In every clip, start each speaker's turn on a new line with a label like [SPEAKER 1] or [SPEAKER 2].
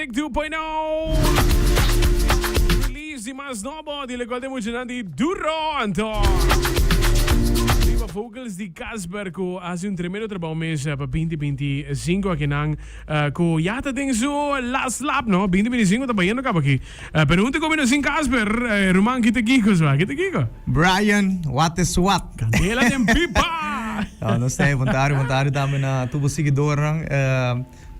[SPEAKER 1] Music 2.0. Release di mas nobo di locual de muchanan di Duro anto. Riba vocals di Casper cu hace un tremendo trabao mes pa 2025 akinan cu ya ta den su last lap no. 2025 ta bayendo caba aki. Pero hunto cu mi no sin Casper, ruman kita kiko swa? Kita kiko?
[SPEAKER 2] Brian, what is what?
[SPEAKER 1] Candela den pipa!
[SPEAKER 2] No, no sé, bon tarde, bon tarde tambe na tur bo seguidornan.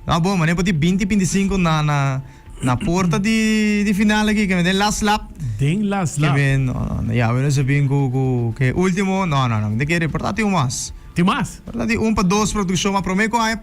[SPEAKER 2] No, bon, manera por di binti binti sinku na na na porta di di final aki, ke men den last lap.
[SPEAKER 1] Den last lap.
[SPEAKER 2] Ke men, no, no, ya, nos a bin ku ku ke ultimo, no, no, no, mi ta kere por ta tin un mas.
[SPEAKER 1] Tin mas?
[SPEAKER 2] Por ta tin un pa dos produkshon, ma prome ku aña,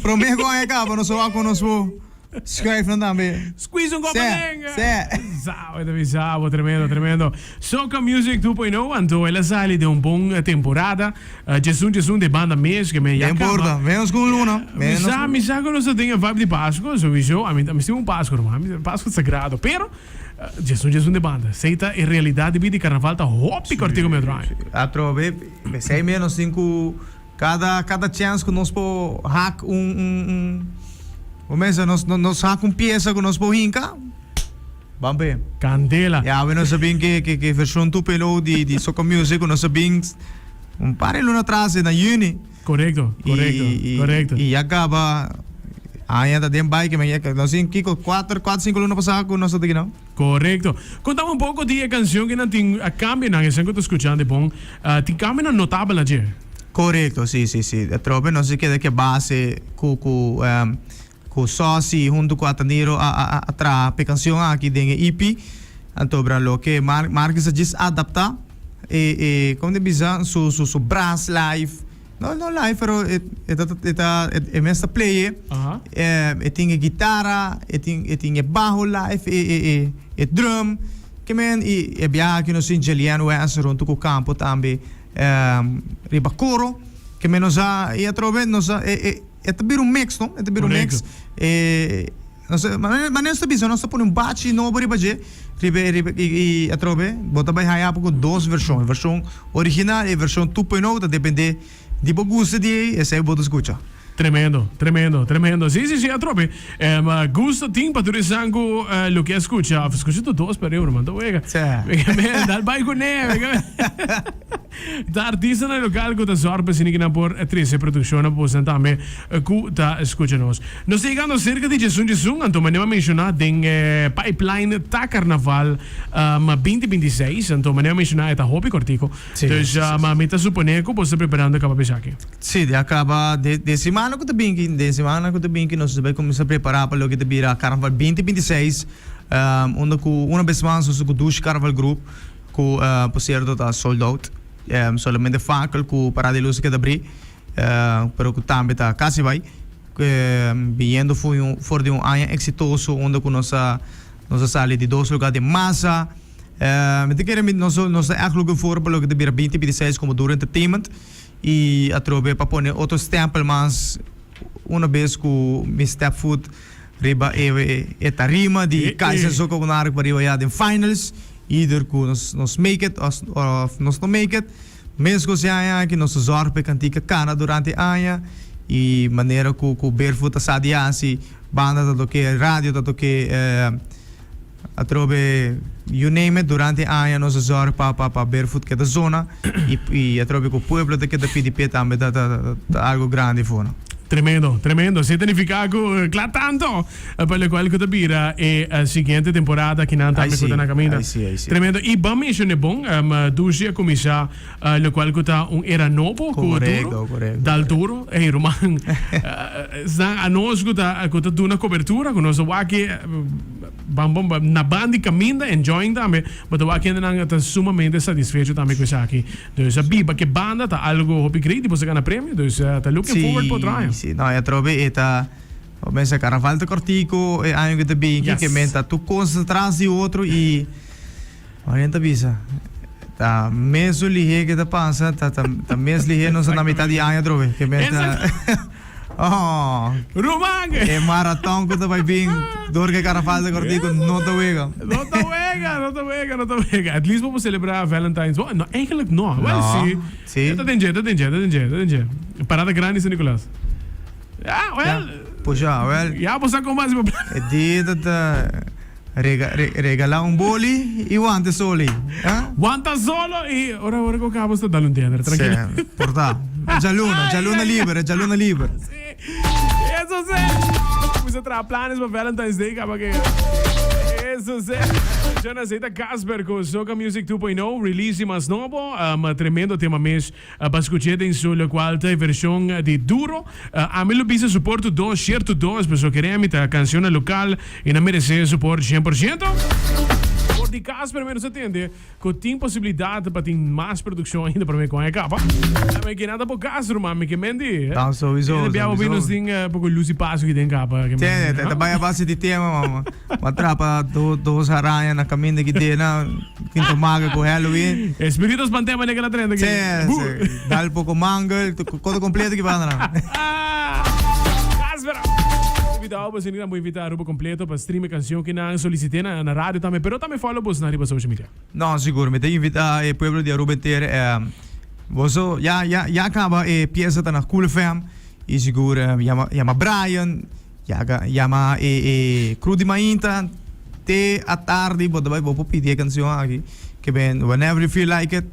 [SPEAKER 2] prome ku aña kaba nos a wak ku nos por. Schuif nan tambe.
[SPEAKER 1] Squeeze un kopa
[SPEAKER 2] den.
[SPEAKER 1] Se. Sao, e ta bisa bo, tremendo, tremendo. Soca Music 2.0, anto el a sali den un bon temporada. Djesun djesun de banda mes, ke men ya
[SPEAKER 2] Den
[SPEAKER 1] kaba.
[SPEAKER 2] porta, menos ku un luna.
[SPEAKER 1] Mi
[SPEAKER 2] Menos
[SPEAKER 1] sa,
[SPEAKER 2] ku.
[SPEAKER 1] mi sa ku nos ta den e vibe di Pasco, sowieso. Ami, ami stima un Pasco, ruman. Mi, Pasco ta sagrado. Pero, djesun djesun de banda. Esei ta e realidad di bida di Carnaval ta hopi kòrtiku mi otro aña.
[SPEAKER 2] Atrobe, p'esei mes nos tin ku Cada cada chance cu nos por haak un un un como mester nos nos haak un pieza cu nos por hinca ban p'e.
[SPEAKER 1] Candela.
[SPEAKER 2] Ya awe nos a bin ke ke ke version 2.0 di di Soca Music cu nos a bin un par di luna atras na juni.
[SPEAKER 1] Corecto, corecto,
[SPEAKER 2] Y
[SPEAKER 1] corecto.
[SPEAKER 2] y ya caba aña ta den bai ke men nos tin kico cuater cuater cinco luna pasa cu nos ta taki no.
[SPEAKER 1] Corecto. Contame un poco di e cancion cu nan tin a cambionan, esnan cu ta scuchando e bon, tin cambionan notabel na dje?
[SPEAKER 2] Corecto, si, si, si. Atrobe nos a keda cu e base cu cu cu Saucy hunto cu Ataniro a a a traha p'e cancion aki den e EP. Anto bra loke Mar Marcus a djis adapta e e como ta bisa su su su brass live. No, no live, pero e, e ta, e ta, e, e mes ta play e.
[SPEAKER 1] Aha.
[SPEAKER 2] Eh, e tin e guitarra, e tin, e tin e bajo live, e, e, e, e drum. Ke men, i e biaha aki nos tin Jelian Wester hunto ku Campo tambe, eh, riba koro. Ke men nos a, i atrobe nos a, e, e, e ta bira un mix, no? E ta bira un mix.
[SPEAKER 1] Korekto.
[SPEAKER 2] E, nos a, manera, manera nos ta bisa, nos ta pone un bachi nobo riba dje, riba e, riba, i, i atrobe bo ta bai haña ku dos vershon, e vershon original i e vershon 2.0, ta depende di bo gusto di ei, esei bo ta skucha.
[SPEAKER 1] Tremendo, tremendo, tremendo. Si, si, si, atrobe. Em, gusto tin pa tur esnan ku lo ke skucha, of skucha tur dos per euro, man ta wega.
[SPEAKER 2] Sí.
[SPEAKER 1] Wega men, dal bai kuné, wega men. Ta artistanan lokal ku ta zòrg pa asina ki nan por trese produkshonnan pa bosonan tambe ku ta skucha nos. Nos ta yegando serka di djesun djesun, anto manera mi a menshoná den e pipeline ta karnaval binti binti seis, anto manera mi a menshoná e ta hopi kòrtiku. Dus mi ta suponé ku boso ta preparando kaba pa esaki.
[SPEAKER 2] Sí, ya kaba den simana ku ta binki, den simana ku ta binki nos ta bai kuminsá prepará pa loke ta bira karnaval binti binti seis, unda ku una bes mas nos ta ku Dushi Karnaval Group. Ku por sierto ta sold out. Solamente Fakel ku Parada di Luz a keda abrí, pero ku tambe ta kasi bai. Biniendo for di un aña eksitoso unda ku nos a nos a sali di dos lugar den masa. Mi ta kere nos nos ta ègt looking forward pa loke ta bira binti binti seis komo Duro Entertainment i atrobe pa pone otro stèmpel mas una bes ku mi step foot Riba e e tarima di Kaiser Soca Bonaire ku pariba ya den finals. Either ku nos nos make it of nos no make it. Meskos e aña aki nos ta zòrg pa e kantika kana durante e aña i manera ku ku Barefoot ta sa di hasi, banda ta tok'é, radio ta tok'é. Atrobe you name it durante e aña nos a zorg pa pa pa Barefoot keda zona y y atrobe cu pueblo ta keda pidi p'e tambe ta ta ta algo grandi for no.
[SPEAKER 1] Tremendo, tremendo. Así ta nifica cu cla tanto pa locual cu ta bira e siguiente temporada kinan
[SPEAKER 2] Ay
[SPEAKER 1] tambe cu
[SPEAKER 2] si,
[SPEAKER 1] ta na caminda.
[SPEAKER 2] ay si, ay si.
[SPEAKER 1] Tremendo. Y ban menciona bon, Dushi a cuminsa Locual cu ta un era nobo cu
[SPEAKER 2] Correcto,
[SPEAKER 1] duro,
[SPEAKER 2] correcto,
[SPEAKER 1] dal
[SPEAKER 2] correcto.
[SPEAKER 1] duro. Ey ruman, esnan anos cu ta cu ta duna cobertura, cu nos ta wak ban bon ban na ban di caminda enjoying tambe, bo ta wak hendenan ta sumamente satisfecho tambe cu esaki. Dus a biba cu e banda ta algo hopi great y bo sa gana premio, dus ta looking forward pa otro aña.
[SPEAKER 2] Sí, sí. No, y atrobe e ta, bo mester carnaval ta cortico e aña cu ta bin,
[SPEAKER 1] Yes.
[SPEAKER 2] ke men ta tur cos tras di otro y. Marian ta bisa, Ta mesun lihé ke ta pasa, ta ta ta mes lihé nos ta na mitad di aña atrobe. Ke men ta Oh,
[SPEAKER 1] Ruman!
[SPEAKER 2] e maraton ku ta bai bin dor ke karnaval ta kòrtiku no ta wega.
[SPEAKER 1] No ta wega, no ta wega, no ta wega. At least bo por selebrá Valentine's. Bo, no, eigenlijk no. Wel,
[SPEAKER 2] No,
[SPEAKER 1] si.
[SPEAKER 2] si.
[SPEAKER 1] Ta den dje, ta den dje, ta den dje, ta den dje. Parada grandi San Nicolas. Ja, wel.
[SPEAKER 2] Pusha, wel.
[SPEAKER 1] Ya bo sa kon basi bo plan.
[SPEAKER 2] E di ta ta rega, re, regala un boli y wanta soli. Ah?
[SPEAKER 1] Wanta solo y ora ora ku kaba sta dal un dender, tranquilo.
[SPEAKER 2] Sí, por ta. Djaluna, djaluna liber, djaluna liber.
[SPEAKER 1] Sí. Eso sí. Kuminsa traha planes pa Valentine's Day kaba ke. Eso sí. Jonas, ey ta Casper ku Soca Music 2.0, release di mas nobo. Um, tremendo tema mes. Pa scuché den su locual ta e version di Duro. Ami lo bisa support tu dos, share tu dos, paso kere mi ta cancionnan local y nan merece support 100%. For di Casper mi nos a tende cu tin posibilidad pa tin mas produccion ainda prome cu aña caba. Mi ke nada bo cas ruman, mi ke mendi.
[SPEAKER 2] Ta sowieso,
[SPEAKER 1] Hende bia bo
[SPEAKER 2] sowieso.
[SPEAKER 1] nos tin poco luz y paso aki den capa. Ke
[SPEAKER 2] Te,
[SPEAKER 1] mendi,
[SPEAKER 2] te, te bai a base di tema, mama. Bo a trapa dos haraña na caminda ki dena. Tin tomaga ku Halloween.
[SPEAKER 1] Espiritos pantema nega la 30
[SPEAKER 2] ki. Sí, sí. Dal poko mangel, koto kompleto ki banda nan.
[SPEAKER 1] Casper. Invitado bo sini bo invita Aruba kompleto pa stream e kansion ki nan solisite na na radio tambe, pero tambe follow bos na riba social media.
[SPEAKER 2] No, sigur. Mi ta invita e pueblo di Aruba henter. Boso ya ya ya kaba e piesa ta na Cool FM i sigur yama yama Brian. Yaga yama e e crew di mainta te atardi bo ta bai bo por pidi e cancion aki ke ben whenever you feel like it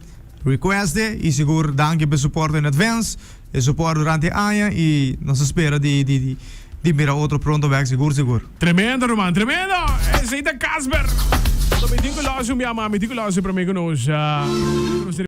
[SPEAKER 2] request e y sigur danki pa e support in advance e support durante e aña y nos ta spera di di di mira otro pronto bek sigur sigur.
[SPEAKER 1] Tremendo ruman tremendo esey ta Casper. Mi tin cu los un bia mas mi tin cu los prome cu nos.